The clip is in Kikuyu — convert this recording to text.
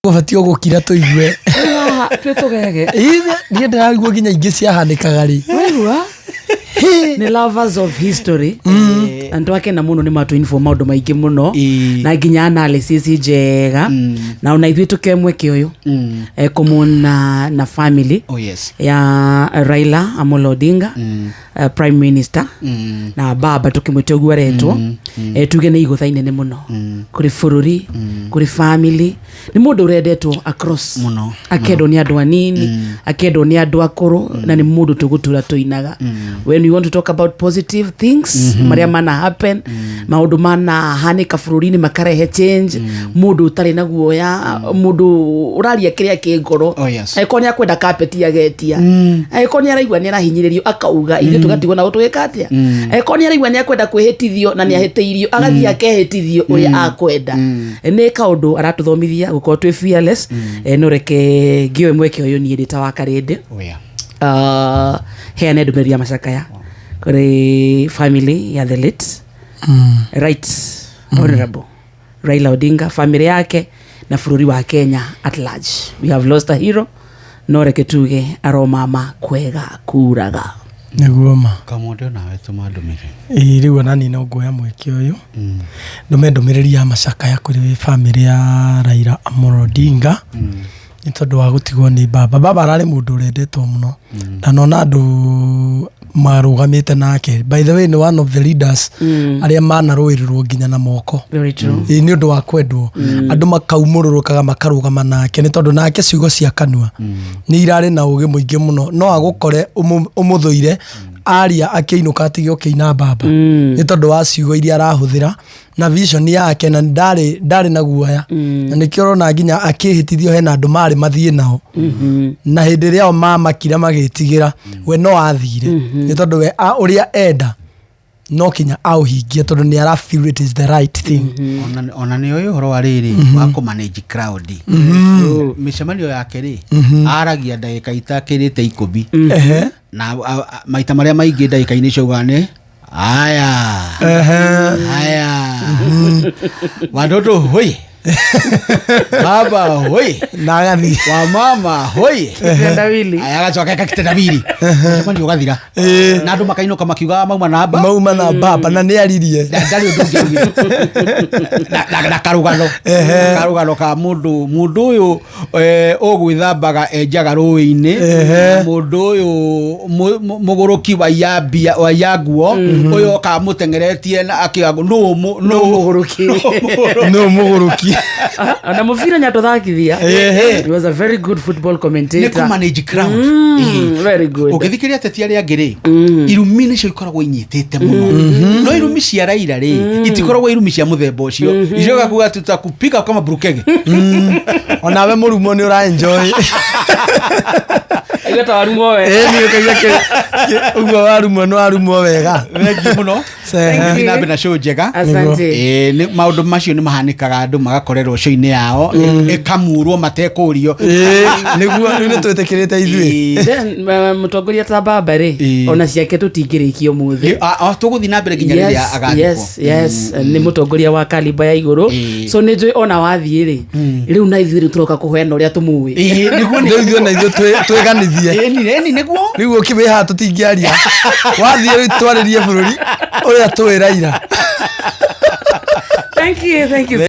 Ũbatiĩ gũkira tũigue. Haha twĩ tũgege. Niĩ ndĩraigua nginya ingĩ ciahanĩkaga rĩ. Waigua? Nĩ lovers of history na nĩtwakena mũno nĩ matũ inform maũndũ maingĩ mũno na nginya analysis njega na ona ithuĩ tũkĩoe mweke ũyũ kũmũna na family Oh, yes. ya Raila Amolo Odinga, prime minister, na baba tũkĩmwĩta ũguo aretwo, tuge nĩ igũtha inene mũno kũrĩ bũrũri, kũrĩ family. Nĩ mũndũ ũrendetwo across Mũno. Akendwo nĩ andũ anini, akendwo nĩ andũ akũrũ, na nĩ mũndũ tũgũtura tũinaga. When we want to talk about positive things marĩa mana happen, maũndũ manahanĩka bũrũri-inĩ makarehe change, mũndũ ũtarĩ na guoya, mũndũ ũraria kĩrĩa kĩ ngoro. Oh, yes. Angĩkorwo nĩ akwenda kapeti agetia, angĩkorwo nĩ araigua nĩ arahinyĩrĩrio akauga, ithuĩ tũgatigwo na tũgĩka atĩa. Angĩkorwo nĩ araigua nĩ akwenda kwĩhĩtithio na nĩ ahĩtĩirio, agathiĩ akehĩtithio ũrĩa akwenda. Nĩ kaũndũ aratũthomithia gũkorwo twĩ fearless. No reke ngĩoe mweke ũyũ niĩ ndĩ ta wa Karĩndĩ Oh, yeah. Heane ndũmĩrĩri ya macakaya kũrĩ family ya the late Right Honorable Raila Odinga, family yake na bũrũri wa Kenya at large. We have lost a hero, no reke tuge aromama kwega kuraga. Nĩguo ma. Kamũndũ, nawe tũma ndũmĩrĩri. Ĩĩ, rĩu ona niĩ no nguoya mweke ũyũ ndũme ndũmĩrĩri ya macakaya kũrĩ family ya Raila Amolo Odinga nĩ tondũ wa gũtigwo nĩ baba. Baba ararĩ mũndũ ũrendetwo mũno na nona andũ marũgamĩte nake. By the way, nĩ one of the leaders arĩa manarũĩrĩrwo nginya na moko. Very true. Ĩĩ, nĩ ũndũ wa kwendwo, andũ makaumũrũrũkaga makarũgama nake nĩ tondũ nake ciugo cia kanua nĩ irarĩ na ũgĩ mũingĩ mũno. No agũkore ũmũthũire aria akĩinũka atige ũkĩina baba nĩ tondũ wa ciugo iria arahũthĩra na vision yake, na ndarĩ na guoya, na nĩkĩo ũrona nginya akĩhĩtithio hena andũ marĩ mathiĩ nao na hĩndĩ ĩrĩa o mamakire magĩtigĩra, we no athire nĩ tondũ we ũrĩa enda no kinya aũhingie tondũ nĩ ara feel it is the right thing. Ona nĩ ũyũ ũhoro wa rĩrĩ wa kũ manage crowd, mĩcemanio yake rĩ, aragia ndagĩka itakĩrĩte 10. Na maita marĩa maingĩ ndagĩka-inĩ icio augaga nĩ aya, "Haya watoto hoi, baba hoi." Na agathiĩ. "Wa mama hoi." Kitendawili. Aya, agacoka eka kitendawili, mũcemanio ũgathira na andũ makainũka makiugaga mauma namba. Mauma na baba na nĩ aririe. Ndarĩ ũndũ ũngĩ augire. Na karũgano ka mũndũ ũyũ ũgwĩthambaga enjaga rũĩ-inĩ, na mũndũ ũyũ mũgũrũki waiya mbia, waiya nguo, ũyũ okaga mũteng'eretie na akiuga nũ Nũ mũgũrũki? No mũgũrũki. Na mũbira nyatũthakithia. He was a very good football Nĩ commentator. kũ manage crowd. Very good. Ũngĩthikĩrĩria ateti arĩa angĩ rĩ, irumi nĩcio ikoragwo inyitĩte mũno, no irumi cia Raila rĩ, itikoragwo irumi cia mũthemba ũcio. Icoka kuga tutakupiga kama brukege. Onawe mũrumo nĩ ũra enjoy. Aigua ta warumwo we. Ĩĩ, niĩ ũkaigua ũguo warumwo nĩ warumwo wega. Thank you mũno. Thank Thiĩ na mbere na show njega. Asante. Ĩĩ, maũndũ macio nĩ mahanĩkaga, andũ magakorerwo show-inĩ yao ĩkamurwo matekũrio. Ĩĩ, nĩguo rĩu nĩ twĩtĩkĩrĩte ithuĩ. Then mũtongoria ta baba rĩ, ona ciake tũtingĩrĩkia ũmũthĩ. Tũgũthiĩ na mbere nginya rĩrĩa agathikwo. Yes, nĩ mũtongoria wa kaliba ya igũrũ. So nĩ njũĩ ona wathiĩ rĩ, rĩu na ithuĩ rĩu tũroka kũheana ũrĩa tũmũĩ. Ĩĩ, nĩguo. Rĩu ithuĩ na ithuĩ twĩganithie. Ĩni, ĩni, nĩguo. Rĩu ũkĩwĩ haha tũtingĩaria, wathiĩ rĩu twarĩrie bũrũri ũrĩa tũĩ Raila. Thank you, thank you.